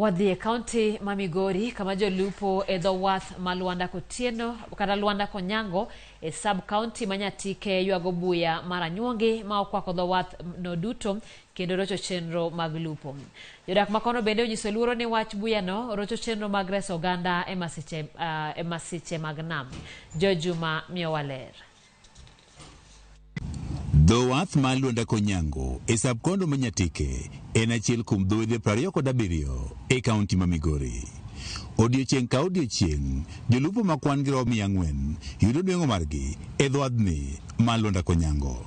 Wadhi e kaunti ma Migori kama jolupo e dho wath ma Luanda Kotieno kata Luanda Konyango e sub kaunti ma Nyatike ywago buya mar anyuongi ma okwako dho wath no duto kendo rocho chenro mag lupo. Jodak ma kono bende onyiso luoro ni wach buyano rocho chenro mag reso oganda e masiche, e masiche mag nam. George Juma miyowa ler. Dho wath mar Luanda Konyango e sub-county ma Nyatike en achiel kuom dho wedhe 27 e kaunti ma Migori. Odiechieng' ka odiechieng', jolupo ma kwan gi romo 400 yudo nweng'o margi e dho wadhni mar Luanda Konyango.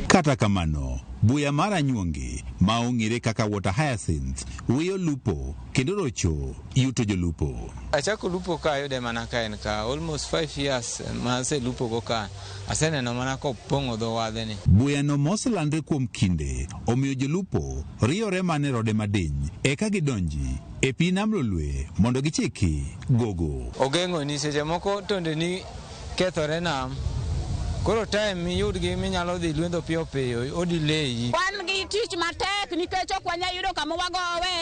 Kata kamano, buya mar anyuongi ma ong'ere kaka water hyacinth wiyo lupo kendo rocho yuto jolupo. Achako lupo ka ayude mana ka en ka almost 5 years ma aselupo go ka aseneno mana kopong'o dho wadhni. Buyano moselandre kuom kinde omiyo jolupo riyore mana e rode madiny eka gidonji e pi nam Lolwe mondo gichiki gogo. Ogeng'oni seche moko tondeni kethore nam, koro time miyudgi minyalo dhi lwendho piyo piyo odileyi. Wan gi tich matek nikech ok wanyal yudo kama wagowe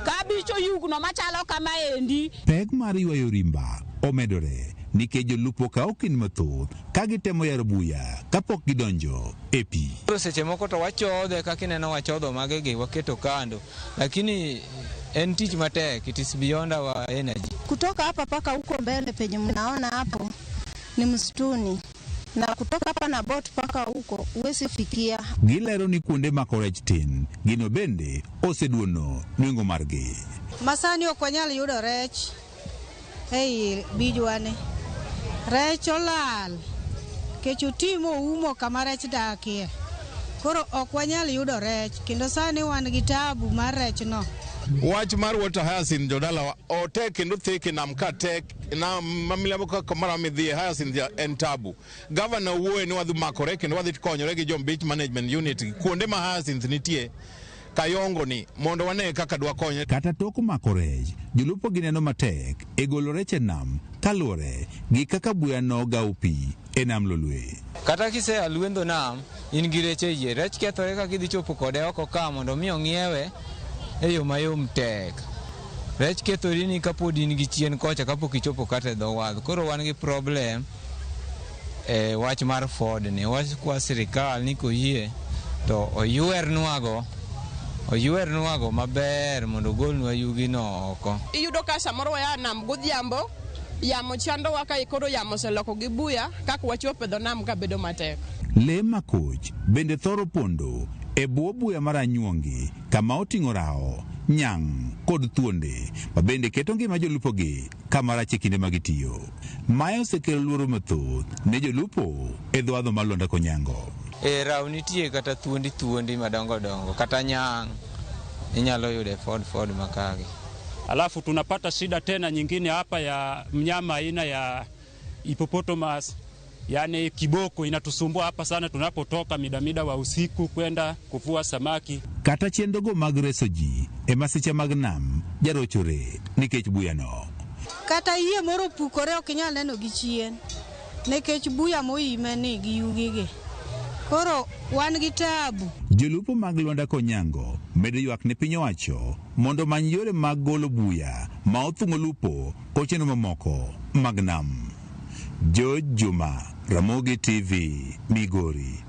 kabich oyugno machalo kama endi. Pek mar ywayo rimba omedore nikech jolupo kawo kinde mathoth ka gitemo yaro buya kapok gidonjo e pi. Koro seche moko to wachodhe kaka ineno wachodho magegi waketo kando, lakini en tich matek, it is beyond our energy. Kutoka hapa paka huko mbele penye mnaona hapo ni msituni, na kutoka hapa na boat paka huko huwezi fikia. Gilero ni kuonde mako rech tin, gino bende oseduono nweng'o margi. Masani ok wanyal yudo rech ei bijwani. Rech olal kech otimo oumo kama rech dakie. Koro ok wanyal yudo rech kendo sani wan gi tabu mar rech no. Wach mar water hyacinth jodalawa otek kendo theke nam ka tek nam ma milambo ka kamoro midhiye hyacinth en tabu. Gavana wuoye ni wadhi makore kendo wadhi konyore gi jo beach management unit kuonde ma hyacinth nitie Kayongo ni mondo wane kaka dwakonye. Kata tok mako rech, jolupo gineno matek e golo rech e nam kaluwore gi kaka buya nogawo pi e nam Lolwe. Kata kisea lwendho nam, in gi rech e yie, rech kethore kaka idhi chopo kode oko ka mondo mi ong'iewe e yo mayom tek. Rech kethori ni kapod in gi chien kocha kapok ichopo kata e dho wath. Koro wan gi problem e wach mar Ford ni. Wach kwa sirikal ni koyie to oyuernwago oyuernwago maber mondo ogolnwa yugi no oko. Iyudo ka samoro waya nam godhiambo, yamo chandowa ka koro yamo oseloko gi buya kaka wachopo e dho nam ka bedo matek. Lee makoch bende thoro pondo e bwo buya mar anyuongi kama oting'o rawo, nyang' kod thuonde ma bende keto ngima jolupogi kama rach e kinde ma gitiyo. Mae osekelo luoro mathoth ne jolupo e dho wadho mar Luanda Konyango. E raw nitie kata thuondi thuondi madongo dongo kata nyang' inyalo yudo e Ford Ford makagi. Alafu tunapata shida tena nyingine hapa ya mnyama aina ya hippopotamus, yani kiboko inatusumbua hapa sana tunapotoka midamida wa usiku kwenda kuvua samaki. Kata chenrogo mag reso ji e masiche mag nam jarochore nikech buyano. Kata yie moro opukore ok inyal neno gi chien nikech buya moime ni gi yugigi. Koro wan gi tabu. Jolupo mag Luanda Konyango medo ywak ne piny owacho mondo omany yore mag golo buya ma othung'o lupo kod chenro mamoko mag nam. George Juma, Ramogi TV, Migori.